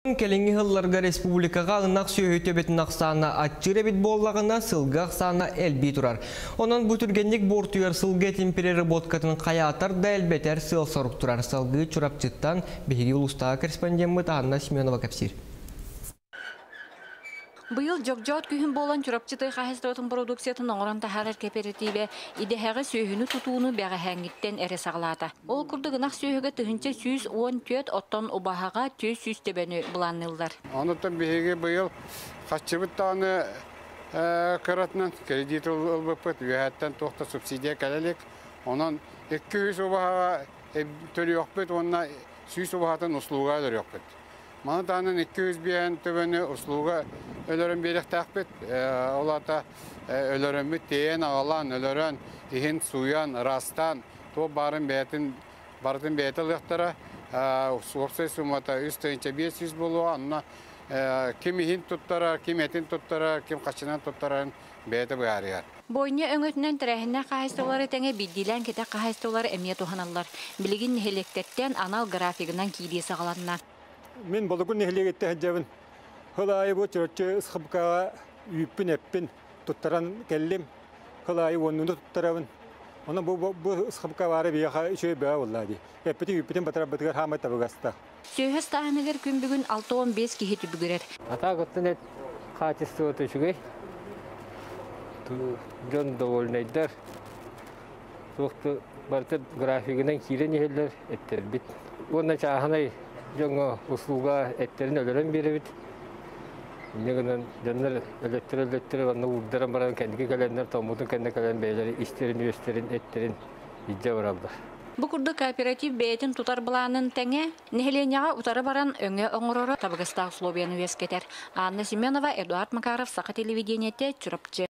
Кэлиҥҥи сылларга республикаҕа ынах сүөһү төбөтүн ахсаана аччыыр эбит буоллаҕына, сылгы ахсаана элбии турар. Онон бу түргэнник буортуйар сылгы этин переработкатын хайаатар да элбэтэр сыал-сорук турар. Салгыы Чурапчыттан биһиги улуустааҕы корреспондеммыт Анна Семенова кэпсиир. Быйыл дьогдьоот күһүн буолан Чурапчы тыа хаһаайыстыбатын продукциятын оҥорон таһаарар кэпэрэтиибэ идэһэҕэ сүөһүнү тутууну бэҕэһээҥҥиттэн эрэ саҕалаата. Ол курдук ынах сүөһүгэ 1114, оттон убаһаҕа 400 төбөнү былаанныыллар. Онуттан биһиги быйыл хаччыбыт даҕаны кыратынан кредит ылбыппыт, үөһэттэн туох да субсидия кэлэ илик. Онон 200 убаһаҕа төлүөхпүт уонна 100 убаһатын услуга өлөрүөхпүт. Маны таһынан 205 төбөнү услуга өлөрөн биэриэхтээхпит. Ол аата өлөрөммүт тиэйэн аҕалан, өлөрөн, иһин сууйан, ыраастаан, туох баарын бэйэтин барытын бэйэтэ ылыахтара. Уопсай суммата 3500 буолуоҕа. Онно ким иһин туттарар, ким этин туттарар, ким хаччынан туттарарын бэйэтэ быһаарыар. Бойня өҥөтүнэн тэрээһиннээх хаһаайыстыбалары тэҥэ биирдиилээн кэтэх хаһаайыстыбалар эмиэ туһаналлар. Билигин нэһилиэктэртэн анал графигынан киирии саҕаланна. Мин Болугур нэһилиэгиттэн сылдьабын. Сыл аайы бу Чурапчы ысхыбкаҕа үүппүн-эппин туттаран кэллим. Сыл аайы уоннууну туттарабын. Онон бу бу ысхыбка баара биһиэхэ үчүгэй бөҕө буолла дии. Эппитин үүппүтүн батарарбытыгар хаамай табыгаста. Сүөһү ыстааһыныгар күн бүгүн 65 киһи түбүгүрэр. Атаакыттан эт хаачыстыбата үчүгэй. Дьон довольнайдар. Туох да барыта графигынан киирэн иһэллэр эттэрбит. Уонна чааһынай дьоҥҥо услуга эттэрин өлөрөн биэрэбит. Инньэ гынан дьоннор өлөттөрө-өлөттөрө уонна уурдаран баран кэнники кэлэннэр тоҥмутун кэннэ кэлэн бэйэлэрэ истэрин-үөстэрин эттэрин илдьэ бараллар. Бу курдук кооператив бэйэтин тутар былаанын тэҥэ, нэһилиэнньэҕэ утары баран өҥө оҥороро табыгастаах условияны үөскэтэр. Анна Семенова, Эдуард Макаров, Саха телевидениетэ, Чурапчы.